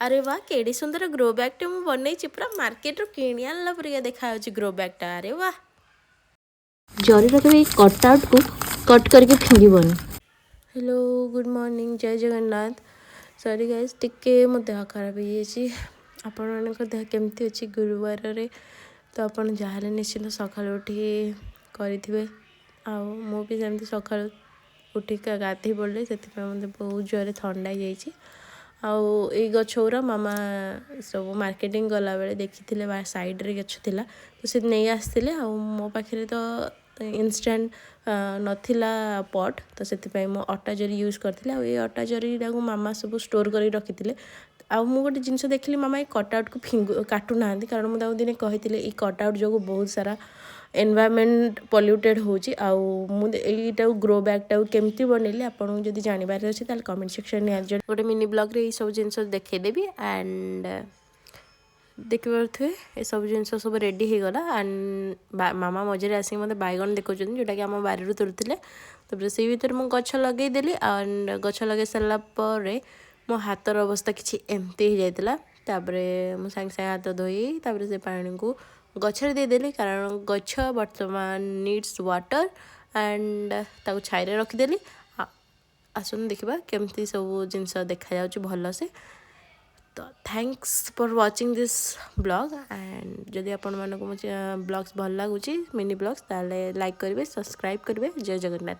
ଆରେ ବା, କେଡ଼େ ସୁନ୍ଦର ଗ୍ରୋ ବ୍ୟାଗ୍ଟେ ମୁଁ ବନେଇଛି। ପୁରା ମାର୍କେଟରୁ କିଣି ଆଣିଲା ପରିକା ଦେଖାଯାଉଛି ଗ୍ରୋ ବ୍ୟାଗ୍ଟା। ଆରେ ବା! ଜରିର କେବେ ଏଇ କଟ୍ ଆଉଟ୍କୁ କଟ୍ କରିକି ଫିଙ୍ଗିବନି। ହ୍ୟାଲୋ, ଗୁଡ଼୍ ମର୍ଣ୍ଣିଂ, ଜୟ ଜଗନ୍ନାଥ। ସରି ଗାଇସ୍, ଟିକେ ମୋ ଦେହ ଖରାପ ହେଇଯାଇଛି। ଆପଣମାନଙ୍କ ଦେହ କେମିତି ଅଛି? ଗୁରୁବାରରେ ତ ଆପଣ ଯାହାହେଲେ ନିଶ୍ଚିନ୍ତ ସକାଳୁ ଉଠି କରିଥିବେ ଆଉ ମୁଁ ବି ସେମିତି ସକାଳୁ ଉଠିକି ଗାଧୋଇ ପଡ଼ିଲି। ସେଥିପାଇଁ ମୋତେ ବହୁତ ଜୋରରେ ଥଣ୍ଡା ହେଇଯାଇଛି। ଆଉ ଏଇ ଗଛ ଗୁରା ମାମା ସବୁ ମାର୍କେଟିଂ ଗଲାବେଳେ ଦେଖିଥିଲେ, ସାଇଡ଼୍ରେ ଗଛ ଥିଲା ତ ସେ ନେଇ ଆସିଥିଲେ। ଆଉ ମୋ ପାଖରେ ତ ଇନଷ୍ଟାଣ୍ଟ ନଥିଲା ପଟ୍, ତ ସେଥିପାଇଁ ମୁଁ ଅଟା ଜରି ୟୁଜ୍ କରିଥିଲି। ଆଉ ଏଇ ଅଟା ଜରିଟାକୁ ମାମା ସବୁ ଷ୍ଟୋର୍ କରିକି ରଖିଥିଲେ। ଆଉ ମୁଁ ଗୋଟେ ଜିନିଷ ଦେଖିଲି, ମାମା ଏଇ କଟ୍ ଆଉଟ୍କୁ ଫିଙ୍ଗୁ କାଟୁନାହାନ୍ତି। କାରଣ ମୁଁ ତାଙ୍କୁ ଦିନେ କହିଥିଲି, ଏଇ କଟ୍ ଆଉଟ୍ ଯୋଗୁଁ ବହୁତ ସାରା ଏନଭାୟରମେଣ୍ଟ ପଲ୍ୟୁଟେଡ଼୍ ହେଉଛି। ଆଉ ମୁଁ ଏଇଟାକୁ ଗ୍ରୋ ବ୍ୟାଗ୍ଟାକୁ କେମିତି ବନେଇଲି, ଆପଣଙ୍କୁ ଯଦି ଜାଣିବାର ଅଛି, ତାହେଲେ କମେଣ୍ଟ ସେକ୍ସନ୍ ନିହାତି ଗୋଟେ ମିନି ବ୍ଲଗ୍ରେ ଏଇସବୁ ଜିନିଷ ଦେଖେଇଦେବି। ଆଣ୍ଡ ଦେଖିପାରୁଥିବେ, ଏସବୁ ଜିନିଷ ସବୁ ରେଡ଼ି ହେଇଗଲା। ଆଣ୍ଡ ମାମା ମଝିରେ ଆସିକି ମୋତେ ବାଇଗଣ ଦେଖାଉଛନ୍ତି, ଯେଉଁଟାକି ଆମ ବାରିରୁ ତୋଳିଥିଲେ। ତାପରେ ସେଇ ଭିତରେ ମୁଁ ଗଛ ଲଗେଇଦେଲି। ଆଣ୍ଡ ଗଛ ଲଗେଇ ସାରିଲା ପରେ ମୋ ହାତର ଅବସ୍ଥା କିଛି ଏମିତି ହେଇଯାଇଥିଲା। ତାପରେ ମୁଁ ସାଙ୍ଗେ ସାଙ୍ଗେ ହାତ ଧୋଇ ତାପରେ ସେ ପାଣିକୁ ଗଛରେ ଦେଇଦେଲି, କାରଣ ଗଛ ବର୍ତ୍ତମାନ ନିଡ଼୍ସ ୱାଟର୍। ଆଣ୍ଡ ତାକୁ ଛାଇରେ ରଖିଦେଲି। ଆସନ୍ତୁ ଦେଖିବା କେମିତି ସବୁ ଜିନିଷ ଦେଖାଯାଉଛି ଭଲସେ। ତ thanks for watching this vlog and ଯଦି ଆପଣମାନଙ୍କୁ ମୋ ବ୍ଲଗ୍ସ ଭଲ ଲାଗୁଛି, ମିନି ବ୍ଲଗ୍ସ, ତାହେଲେ ଲାଇକ୍ କରିବେ, ସବସ୍କ୍ରାଇବ୍ କରିବେ। ଜୟ ଜଗନ୍ନାଥ।